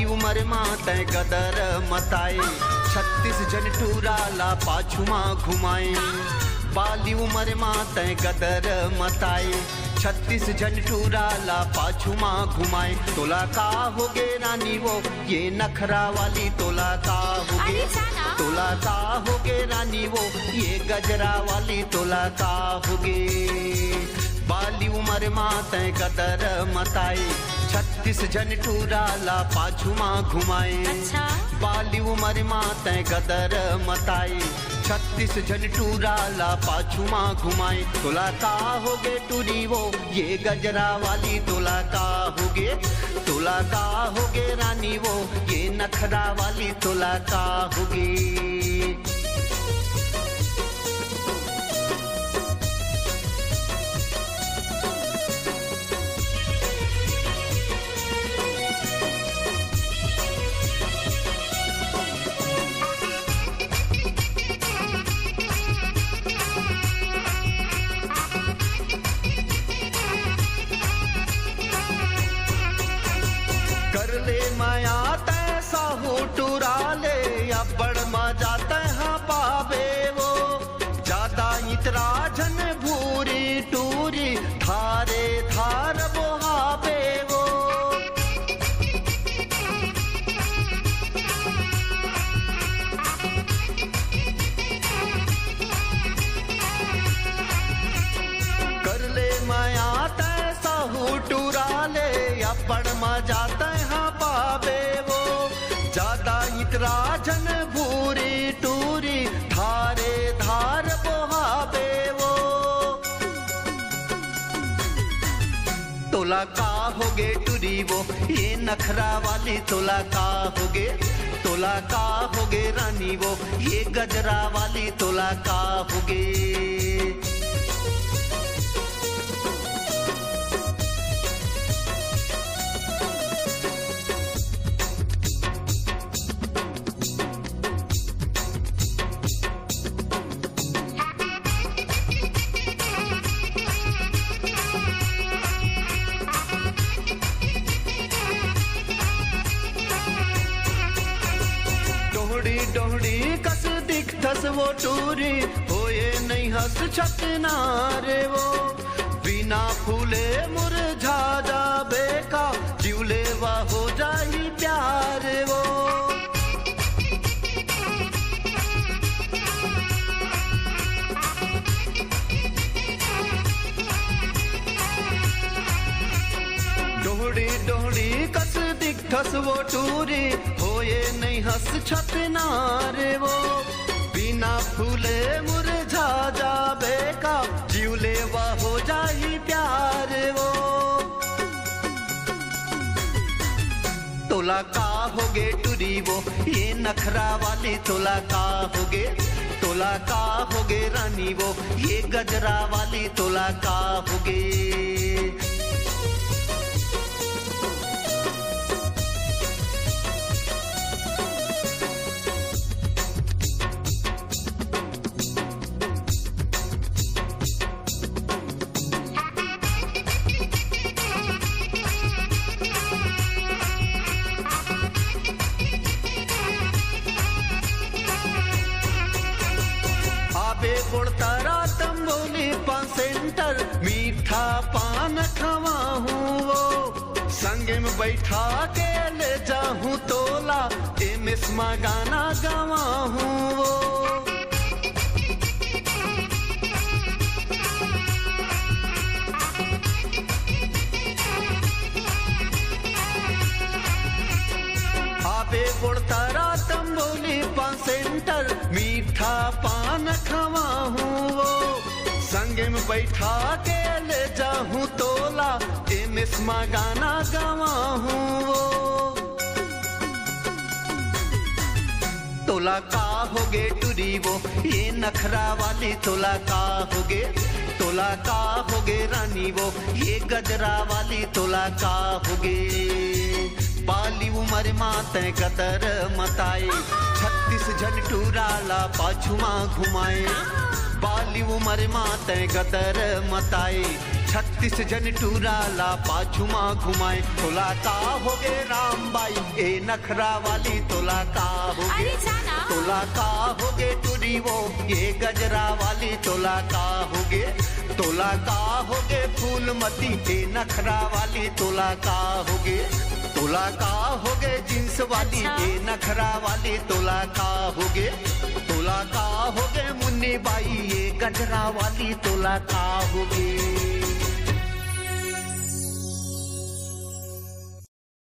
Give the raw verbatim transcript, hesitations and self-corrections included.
उमर मा तैं गदर मताए, छत्तीस झन टूरा ला पाछू मा घुमाए। बाली उमर मा तैं गदर मताए, छत्तीस झन टूरा ला पाछू मा घुमाए। तोला का होगे रानी वो, ये नखरा वाली, तोला का होगे? अरे जाना। तोला का होगे रानी वो, ये गजरा वाली, तोला का होगे? बाली उमर मा तैं गदर मताए, छत्तीस झन टूरा ला पाछू मा घुमाए। अच्छा। बाली उमर मा तैं गदर मताए, छत्तीस झन टूरा ला पाछू मा घुमाए। तोला का होगे टूरी वो, ये गजरा वाली, तोला का होगे? तोला का होगे रानी वो, ये नखरा वाली, तोला का होगे? कर ले मया तैं साहू टूरा ले, अब्बड़ मजा तैं हा पाबे वो। जादा इतरा झन भूरी टूरी, धारे धार बोहाबे वो। कर ले मया तैं साहू टूरा ले, अब्बड़ मजा तैं हा पाबे वो। जादा इतरा झन भूरी टूरी, धारे धार बोहाबे वो। तोला का होगे टूरी वो, ये नखरा वाली, तोला का होगे? तोला का होगे रानी वो, ये गजरा वाली, तोला का होगे? डोहड़ी डोहड़ी कस दिखथस वो टूरी, होए नइ हस छतना रे वो। बिना फूले मुरझा जाबे का, जिउले वा हो जाही प्यार वो। डोहड़ी डोहड़ी कस दिखथस वो टूरी, होए नइ हस छतना रे वो। बिना फूले मुरझा जाबे का, जिउले वा हो जाही प्यार वो। तोला का होगे टूरी वो, ये नखरा वाली, तोला का होगे? तोला का होगे रानी वो, ये गजरा वाली, तोला का होगे? आबे बोलता रातम बोली पान सेंटर, मीठा पान खवाहूँ वो। संगे में बैठा के ले जाहूँ तोला, एमएस मा गाना गवाहूँ वो। आबे बोलता रातम बोली पान सेंटर, मीठा पान खवाहूँ वो। संगे में बैठा के ले जाहूँ तोला, एमएस मा गाना गवाहूँ वो। तोला का होगे टूरी वो, ये नखरा वाली, तोला का होगे? तोला का होगे रानी वो, ये गजरा वाली, तोला का होगे? बाली उमर मा तैं गदर मताए, छत्तीस झन टूरा ला पाछू मा घुमाए। बाली उमर मा तैं गदर मताए, छत्तीस जन टूरा ला पाछू मा घुमाए। तोला का होगे राम बाई, ए नखरा वाली, तोला का होगे? अरे जाना। तोला का होगे टूरी वो, ये गजरा वाली, तोला का होगे? तोला का होगे फूलमती, ए नखरा वाली, तोला का होगे? तोला का होगे जींस वाली, अच्छा। ए नखरा वाली, तोला का होगे? तोला का होगे मुन्नी बाई, ये गजरा वाली, तोला का होगे?